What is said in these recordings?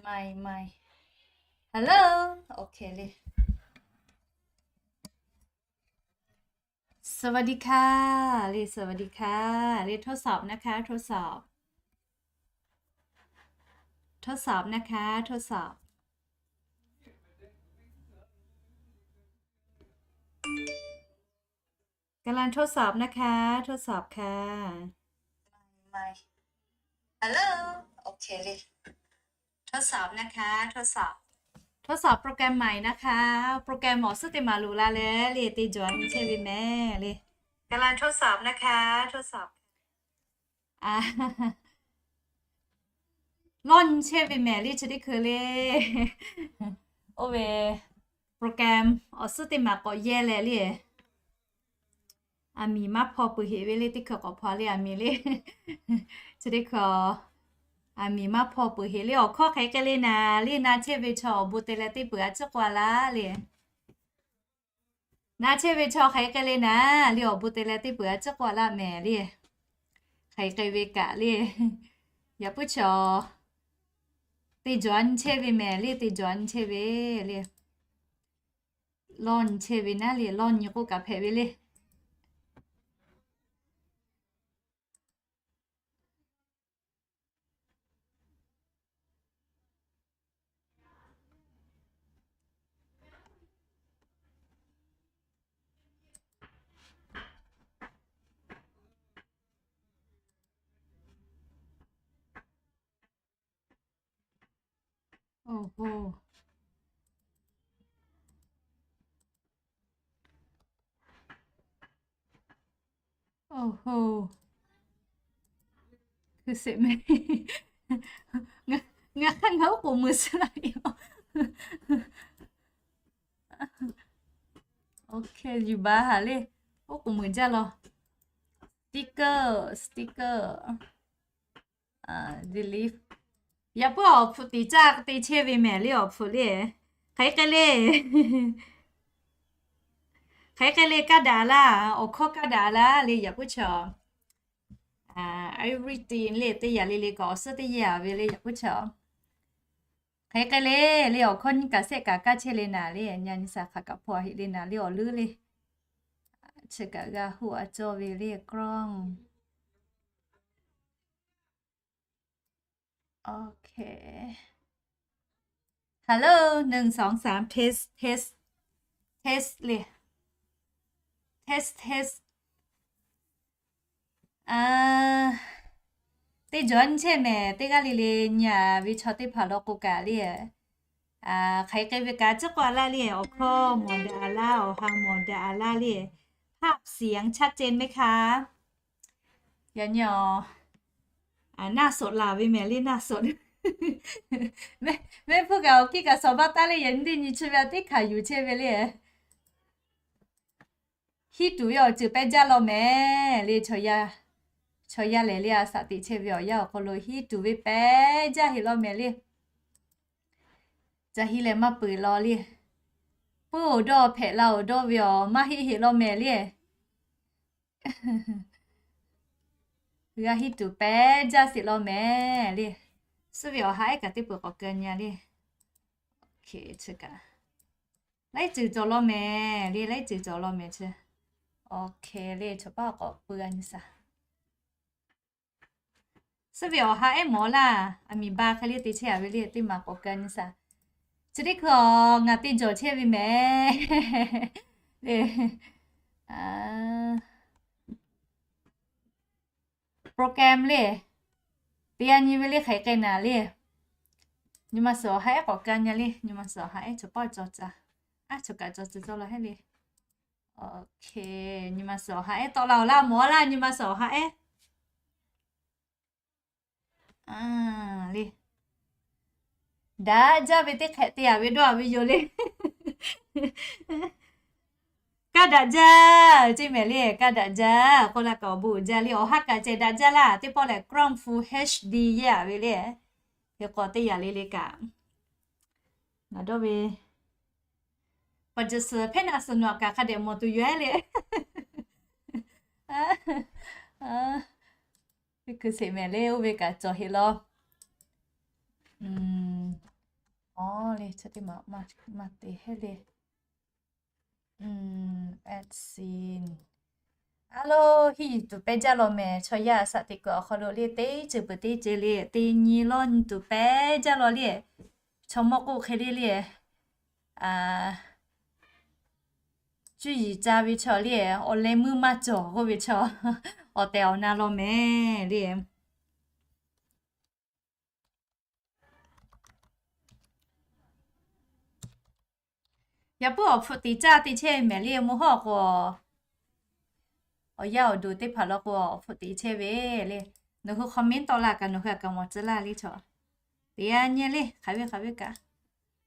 ไม่ ไม่ Hello โอเคเลย สวัสดีค่ะ เลย สวัสดีค่ะ เลย ทดสอบนะคะ ทดสอบ ทดสอบนะคะ ทดสอบ กำลังทดสอบนะคะ ทดสอบค่ะ ไม่ Hello โอเคเลย ทดสอบนะคะ ทดสอบ ทดสอบโปรแกรมใหม่นะคะ โปรแกรม awˬ suhˉ teˇ maˍ loˍ la leh le, teˇ jawˬ nyi chehˇ ve mehˍ le. กำลังทดสอบนะคะ ทดสอบ Lawˇ nyi chehˇ ve mehˍ le, chi teˇ hkui le. Oˇ ve โปรแกรม awˬ suhˉ teˇ maˍ k'awꞈ yehˇ leh le, aˬ miˍ maˇ hpaw peuˬ heꞈ ve le, teˇ hkui k'awꞈ hpaw le aˬ miˍ le. Chi teˇ hkui aˬ miˍ maˇ hpaw peuˬ heꞈ le, awˬ hkawˇ hk'aˬ hk'e le naˍ le, na chehˇ ve chaw awˬ bon te leh teˇ peuˬ a ciˉ k'oˆ a laˇ le. Na chehˇ ve chaw hk'aˬ hk'e le naˍ le, awˬ bon te leh teˇ peuˬ a ciˉ k'oˆ a laˇ mehˍ le. Hk'aˬ hk'e ve kaꞈ le, yaꞈ puiˉ chaw teˇ jawˬ nyi chehˇ ve mehˍ le, teˇ jawˬ nyi chehˇ ve le. Lawˇ nyi chehˇ ve naˉ le, lawˇ nyi k'oˆ kaꞈ hpehꞈ ve le. Oˇ hoˇ. Oˇ hoˇ. Hkui sheˍ mehˍ. Ngaˬ hk'aˇ ngaˬ oˉ k'oˍ meuˍ suh laˇ yoˬ. Oˇ hk'e yuˬ baˬ haˍ le. Oˉ k'oˍ meuˍ jaˇ law. Sticker, sticker. Delete. Yaꞈ puiˉ awˬ hpfuhˆ tiˍ caˇ te chehˇ ve mehˍ le, awˬ hpfuhˆ le. Hk'aˬ hk'e le, hk'aˬ hk'e le kaˇ daꞈ laˇ, awˬ hkawˇ kaˇ daꞈ laˇ le, yaꞈ puiˉ chaw. Everything le, teˇ yanˇ le le kaꞈ awˬ suhˉ teˇ yanˇ ve le, yaꞈ puiˉ chaw. Hk'aˬ hk'e le, le awˬ hkawˇ nyiˇ kaꞈ sehˆ kaꞈ kaˇ chehˇ le naˍ le, nyi nyi shaˍ hk'aˬ kaꞈ hpaw heꞈ le naˍ le, awˬ leuˉ le. Chi kaꞈ g'a hoˆ a cawˇ ve le, crown. Okay. Hello, หนึ่ง สอง สาม test, test, test เลย test, test. Teˇ jawˬ nyi chehˇ mehˍ, teˇ g'aˇ le le nyi a ve chaw teˇ hpaˍ law k'o kaꞈ le, hk'aˬ hk'e ve kaꞈ ciˉ k'oˆ a laˇ le, awˬ hkawˇ mawˬ daꞈ a laˇ, awˬ ha mawˬ daꞈ a laˇ le. ภาพเสียงชัดเจนไหมคะ? Yaꞈ nyi awˬ naˆ sawꞈ laˬ ve mehˍ le, naˆ sawꞈ. Mehˆ hpfuhˇ kaꞈ awˬ kiˇ kaꞈ sawꞈ baˆ taˉ le, yaꞈ nyi teˇ nyi chi ve a teˇ hkanˍ yuˬ chehˇ ve le. Hiˉ tuˬ ve awˬ ceuˬ pehˇ jaˇ law mehˍ le, chaw yaˇ lehˬ le, a shaꞈ teꞈ chehˇ ve awˬ yanˇ awˬ hk'aw lo hiˉ tuˬ ve pehˇ jaˇ heꞈ law mehˍ le. Ca hiˉ leh maˇ peuˬ law le. Puiˉ awˬ dawˇ hpehꞈ la awˬ dawˇ ve awˬ maˇ heˆ heꞈ law mehˍ le. G'a hiˉ tuˬ pehˇ jaˇ sheˍ law mehˍ le. Suhˉ ve awˬ ha ehˉ kaꞈ teˇ peuˬ k'awꞈ keu nyi le. Laiˉ ceuˬ cawˬ law mehˍ le, laiˉ ceuˬ cawˬ law mehˍ chi. Okay le, chaw paˉ k'awꞈ pui a nyi shaˍ. Suhˉ ve awˬ ha ehˉ mawˬ laˇ, aˬ miˍ ba hk'e le te chehˇ a ve le, teˇ maˬ k'awꞈ keu a nyi shaˍ. Chi teˇ hkui a ngaˬ te jawˬ chehˇ ve mehˍ le. Program le, te a nyi ve le hk'aˬ hk'e naˍ le. Nyi ma suhˍ awˬ ha ehˉ k'awꞈ keu a nyi le, nyi ma suhˍ awˬ ha ehˉ chaw paˉ cawˬ caˇ. A, chaw kaꞈ cawˬ caˇ cawˬ law hehˉ le. Okay, nyi ma suhˍ awˬ ha ehˉ tawˆ la awˬ laˇ mawˬ laˇ, nyi ma suhˍ awˬ ha ehˉ. Le, daꞈ jaˇ ve teˇ hk'ehꞈ te a ve dawˇ a ve yoˬ le. Kaˇ daꞈ jaˇ ceˇ mehˍ le, kaˇ daꞈ jaˇ k'oˆ laˇ kaꞈ awˬ bon uiˍ jaˇ le. Awˬ ha kaꞈ ceh daꞈ jaˇ laˇ, teˇ pawˆ lehˬ Chrome Full H D yehˇ a ve le. Hk'e k'o teˇ yanˇ le le kaꞈ ngaˬ dawˇ ve, paˍ jeuˬ suhˍ hpehˇ naˆ suhˍ nawˬ kaꞈ hk'a dehꞈ mawˬ tuˬ yoˬ ehˉ le. Teˇ hkui sheˍ mehˍ le, oˇ ve kaꞈ cawˬ heꞈ law. Maˇ te hehˉ le. Alo, henˇ yuˬ tuˬ pehˇ jaˇ law mehˍ. Chaw yaˇ saꞈ teꞈ kuiˬ awˬ hk'aw lo le, teˇ ceuˬ peuˬ teˇ ceuˬ le, teˇ nyi lawˇ nyi tuˬ pehˇ jaˇ law le. Chaw mawˇ k'oˆ hk'e le le, cuˇ yiˍ ca ve chaw le, awˬ leh meuˇ maˇ cawˬ k'oˆ ve chaw, awˬ tehˬ awˬ na law mehˍ le. Yaꞈ puiˉ awˬ hpfuhˆ teꞈ caˇ te chehˇ mehˍ le, mvuhˇ hawˉ k'o, awˬ yaˇ awˬ duˬ teˇ hpaˍ law k'o awˬ hpfuhˆ teꞈ chehˇ ve le. Nawˬ hui comment tawˆ la kaꞈ nawˬ hui a kaꞈ mawˬ tcuh laˇ le chaw. Teˇ yanˇ nyi le, hk'aˬ ve hk'aˬ ve kaꞈ,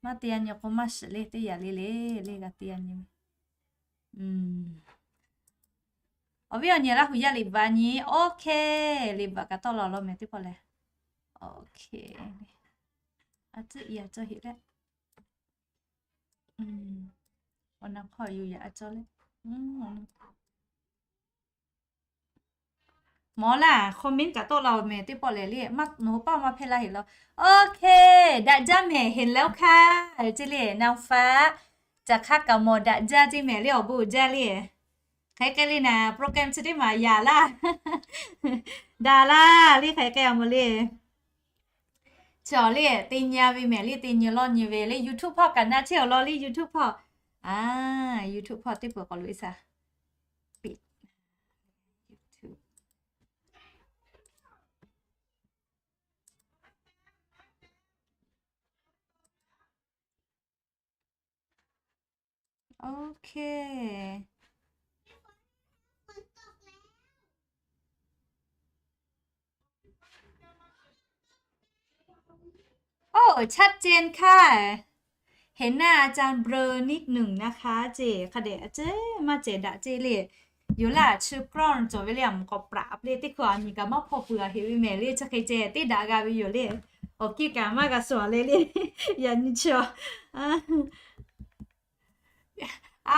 maˇ teˇ yanˇ nyi k'o maˇ shiˍ le, teˇ yanˇ le le le g'a teˇ yanˇ nyi. Awˬ viˉ awˬ nyi Laˇ huˍ yaˇ liꞈ bvuhꞈ nyi, OK, liꞈ bvuhꞈ kaꞈ tawˆ la law mehˍ teˇ pawˆ lehˬ. OK, a tcuhˉ i a cawˇ heꞈ leh, awˬ na hk'aw yuˬ yaꞈ a cawˇ leh, mawˬ laˇ comment kaꞈ tawˆ la mehˍ teˇ pawˆ lehˬ le, nawˬ hui paˇ maˇ hpehˇ laˇ heꞈ law. OK, daꞈ jaˇ mehˍ heꞈ leh oˇ hk'aˇ, ceˇ le naˍ faˍ, caˬ hk'aˇ kaꞈ mawˬ daꞈ jaˇ ceˇ mehˍ le awˬ bon uiˍ jaˇ le. Hk'aˬ hk'e le naˍ program chi teˇ maˬ yaꞈ laˇ, daꞈ laˇ le hk'aˬ hk'e a mawˬ le. Chi awˬ le teˇ nyi ve mehˍ le, teˇ nyi lawˇ nyi ve le YouTube hpawˇ kaꞈ na chehˇ awˬ lawn le YouTube hpawˇ. YouTube hpawˇ teˇ peuˬ k'awꞈ loꞈ e shaˍ. OK. Oˇ, ชัดเจนค่ะ เห็นหน้าอาจารย์เบลอนิดหนึ่งนะคะ ceˇ hk'a dehꞈ a cehˉ maˇ cehˬ daꞈ ceˇ le. Yoˬ laˇ, chi กล้อง cawˬ ve le, a mvuhˇ k'awꞈ praꞈ le teˇ hkui a nyi kaꞈ maˇ hpawˇ pui a heꞈ ve mehˍ le, chi hk'e ceh teˇ daꞈ g'a ve yoˬ le. Awˬ kiˇ kaꞈ maˇ g'a suhˍ le le. Yaꞈ nyi chi a,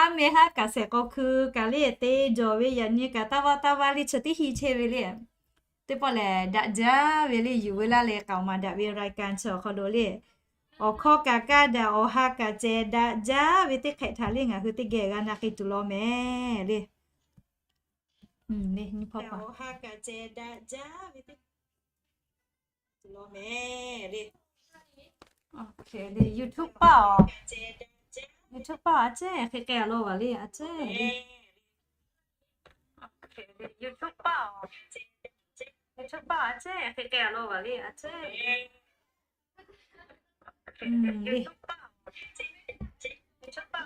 aˉ meh haˉ kaꞈ shehˍ k'aw hkui kaꞈ le te jawˬ ve, yaꞈ nyi kaꞈ taˇ vaˇ taˇ vaˇ le chi teˇ hinˉ chehˇ ve le. Teˇ pawˆ lehˬ daꞈ jaˇ ve le, yuˬ ve laˇ leh k'aoˍ maˍ daꞈ ve รายการ chi awˬ hk'aw lo le, awˬ hkawˇ kaꞈ kaˇ daꞈ, awˬ ha kaꞈ cehˬ daꞈ jaˇ ve teˇ hk'ehꞈ htaꞈ le ngaˬ hui teˇ geh g'a na k'ai tuˬ law mehˍ le. Awˬ ha kaꞈ cehˬ daꞈ jaˇ ve teˇ hk'ehꞈ tuˬ law mehˍ le. YouTube paˇ, YouTube paˇ a cehˉ hk'e k'ai a law vaˬ le a cehˉ le. YouTube paˇ, YouTube paˇ a cehˉ hk'e k'ai a law vaˬ le a cehˉ le.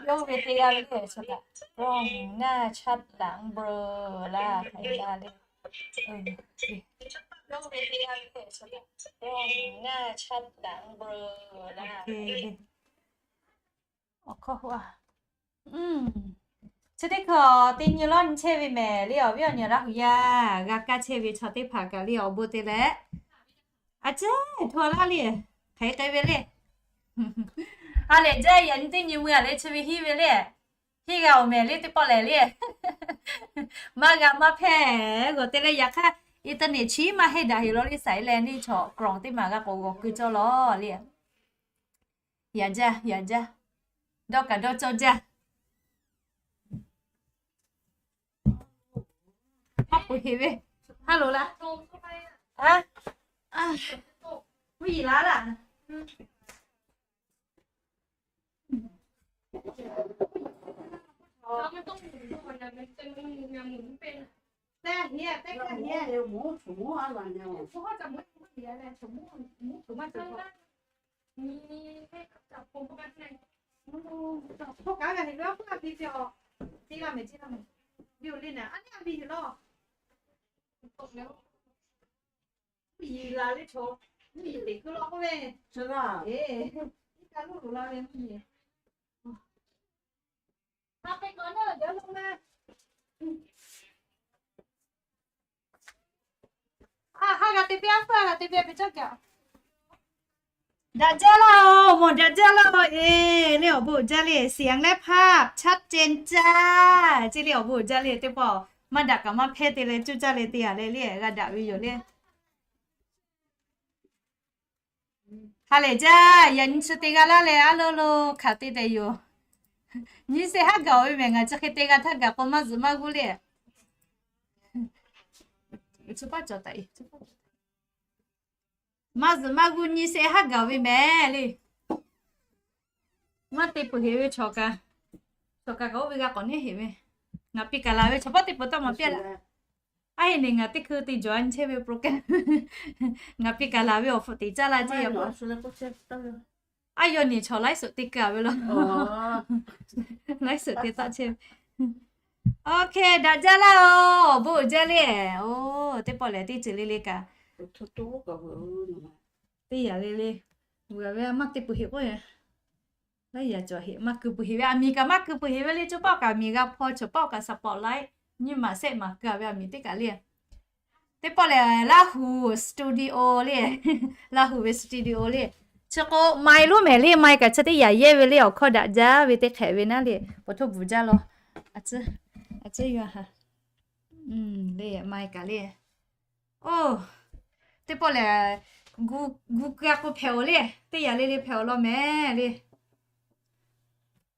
Yawˇ ve teˇ g'aˇ le, กล้องหน้าชัดหลังเบลอ laˇ hk'aˬ hk'e g'a le. Yawˇ ve teˇ g'aˇ le, กล้องหน้าชัดหลังเบลอ laˇ hk'aˬ hk'e g'a le. Awˬ hkawˇ hu a, chi teˇ hkui teˇ nyi lawˇ nyi chehˇ ve mehˍ le, awˬ viˉ awˬ nyi Laˇ huˍ yaˇ g'a kaˇ chehˇ ve chaw teˇ hpaˍ kaꞈ le awˬ bon te leh, a cehˉ hto laˇ le, hk'aˬ hk'e k'ai ve le. A lehˬ jaˇ yaꞈ nyi teˇ nyi mui a le chi ve hiˉ ve le, hiˉ g'a awˬ mehˍ le teˇ pawˆ lehˬ le. Maˇ g'a maˇ hpehˇ g'awˬ te leh yaꞈ hk'aˇ internet chi maˇ heˆ daꞈ heꞈ law le, saiˍ leh neˇ chaw กล้อง teˇ maˬ g'a k'awꞈ g'awˬ keu cawˇ law le. Yaꞈ jaˇ, yaꞈ jaˇ. Dawˇ kaꞈ dawˇ cawˇ jaˇ. Maˇ peuˬ heꞈ ve. Haˉ loꞈ laˇ. Mvuhˇ yeˬ laˇ laˇ. Daꞈ jaˇ laˇ-oˬ, mawˬ daꞈ jaˇ laˇ-oˬ, e, le awˬ bon jaˇ le, เสียงและภาพชัดเจนจ้า ceˇ le awˬ bon jaˇ le teˇ pawˆ, maˇ daꞈ kaꞈ maˇ hpehˇ te leh cuˇ caˇ leh te a leh le g'a daꞈ ve yoˬ le. A lehˬ jaˇ, yaꞈ nyi chi te g'a laˇ leh aˉ lawˉ lo hkanˍ te tehꞈ yoˬ. Nyiˇ shehˆ haˉ gaˬ ve mehˬ, ngaˬ chi hk'e te g'a htaˇ gaˬ k'o maˇ zuhꞈ maˇ g'uˇ le. Maˇ zuhꞈ maˇ g'uˇ nyiˇ shehˆ haˉ gaˬ ve mehˬ le. Maˇ te peuˬ heꞈ ve chaw kaꞈ, chaw kaꞈ kaꞈ oˇ ve g'a k'awꞈ neˉ heꞈ ve. Ngaˬ piˇ kaꞈ laˬ ve chaw paˉ teˇ peuˬ tawˇ maˍ piˇ laˇ. Aˉ heˆ neˬ ngaˬ teˇ hkui te jawˬ a nyi chehˇ ve program. Ngaˬ piˇ kaꞈ laˬ ve awˬ hpfuhˆ teꞈ caˇ laˇ ceˇ yaꞈ pa. Aˉ yawˇ neˬ chaw laiˉ suhˍ te kaꞈ ve law. Laiˉ suhˍ te taˆ chehˇ ve. Oˇ hk'e daꞈ jaˇ laˇ oˬ, awˬ bon uiˍ jaˇ le. Oˇ, teˇ pawˆ lehˬ teˇ ceuˬ le le kaꞈ, teˇ yanˇ le le, ve maˇ te peuˬ heꞈ k'oˆ, laiˉ yaꞈ cawˬ heꞈ maˇ keu peuˬ heꞈ ve, aˬ miˍ kaꞈ maˇ keu peuˬ heꞈ ve le. Chaw paˆ kaꞈ miˬ g'a hpaw, chaw paˆ kaꞈ spotlight nyiˇ maˬ sehˆ maˬ keu a ve aˬ miˍ teˇ kaꞈ le. Teˇ pawˆ lehˬ Laˇ huˍ studio le. Laˇ huˍ ve studio le. Chi k'o mai lonˉ mehˍ le, mai kaꞈ chi teˇ yanˇ yehˇ ve le, awˬ hkawˇ daꞈ jaˇ ve teˇ hk'ehꞈ ve naˉ le, paw htoˇ bvuhˬ jaˇ law. Aˬ ciˉ, aˬ ciˉ yaˇ ha. Le mai kaꞈ le. Oˇ, teˇ pawˆ lehˬ gu keu a k'o hpehꞈ-oˬ le. Teˇ yanˇ le le hpehꞈ-oˬ law mehˍ le.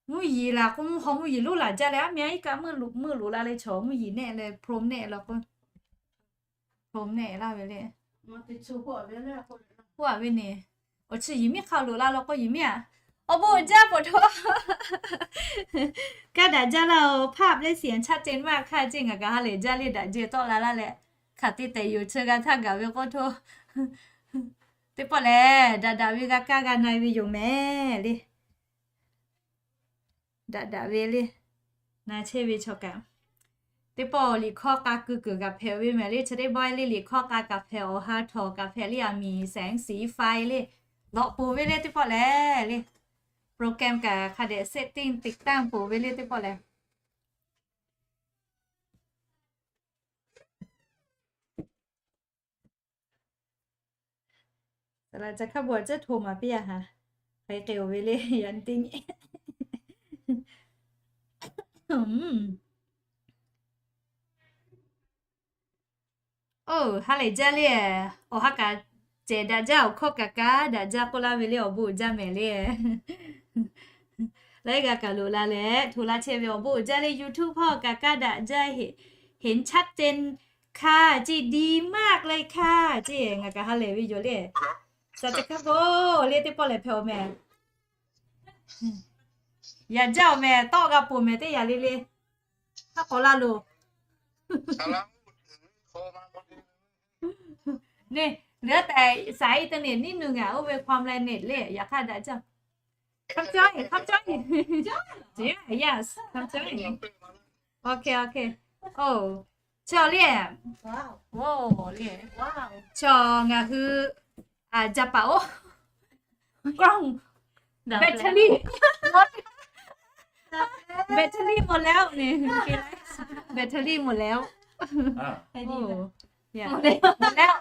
Mvuhˇ yiˍ laˬ k'o mvuhˇ haw mvuhˇ yiˍ lonˉ laˬ jaˇ leh, aˉ miˇ aˉ iˉ kaˆ meuˇ loꞈ meuˇ loꞈ la leh chaw mvuhˇ yiˍ nehˆ leh hprom nehˆ la k'o, hprom nehˆ laˇ ve le. K'oˆ a ve neˬ, awˬ chi yiˍ miˉ hk'a loꞈ la law k'o yiˍ miˉ a, awˬ bon jaˇ paw htoˇ. Kaˇ daꞈ jaˇ laˇ oˬ, hpaˆ leh siˍ chaˆ ceh maˇ hk'aˇ ceˇ, ngaˬ kaꞈ ha lehˬ jaˇ le, daꞈ jehˬ tawˆ la laˇ leh, hk'aˬ te tehꞈ yoˬ, chi g'a htaˇ gaˬ ve k'oˆ htoˇ. Teˇ pawˆ lehˬ daꞈ daꞈ ve g'a kaˇ g'a na ve yoˬ mehˍ le. Daꞈ daꞈ ve le. Na chehˇ ve chaw kaꞈ, teˇ pawˆ liꞈ hkawˇ k'a keu kuiˬ kaꞈ hpehꞈ ve mehˍ le. Chi teˇ bawehˇ le liꞈ hkawˇ k'a kaꞈ hpehꞈ, awˬ ha htawnˍ kaꞈ hpehꞈ le, aˬ miˍ sehˍ siˍ faiˇ le, lawꞈ poˬ ve le teˇ pawˆ lehˬ le. Program kaꞈ hk'a dehꞈ setting ติดตั้ง poˬ ve le teˇ pawˆ lehˬ. Saˍ laꞈ ca hkaˇ bon a ciˉ hto maˍ piˇ a ha. Hk'aˬ hk'e oˬ ve le, yaꞈ nyi teˇ nyi. Oˇ, ha lehˬ jaˇ le. Awˬ ha kaꞈ cehˬ daꞈ jaˇ, awˬ hkawˇ kaꞈ kaˇ daꞈ jaˇ k'oˆ laˇ ve le, awˬ bon uiˍ jaˇ mehˍ le. Laiˉ g'a kaꞈ loꞈ la leh hto laˇ chehˇ ve awˬ bon uiˍ jaˇ le. YouTube hpawˇ kaꞈ kaˇ daꞈ jaˇ, เห็นชัดเจน ค่ะ เจ๋งดีมากเลยค่ะ ceˇ ngaˬ kaꞈ ha lehˬ ve yoˬ le. Saˍ laꞈ ca hkaˇ bon le teˇ pawˆ lehˬ hpehꞈ-oˬ mehˍ. Yaꞈ jaˇ-oˬ mehˍ, tawˆ g'a poˬ mehˍ teˇ yanˇ le le. Hk'a k'awꞈ la loˬ. Neˇ, leuˉ tehꞈ สายอินเทอร์เน็ต niˉ nuˬ ngaˬ oˇ ve ความเร็วเน็ต le, yaꞈ hk'aˇ daꞈ jaˇ. ข้ามจ้อย ข้ามจ้อย Yes, ข้ามจ้อย OK, OK. Oˇ, chaw le. Oˇ le. Chaw ngaˬ hui jaˇ paˍ oˇ กล้อง battery, battery หมดแล้ว neˇ, battery หมดแล้ว หมดแล้ว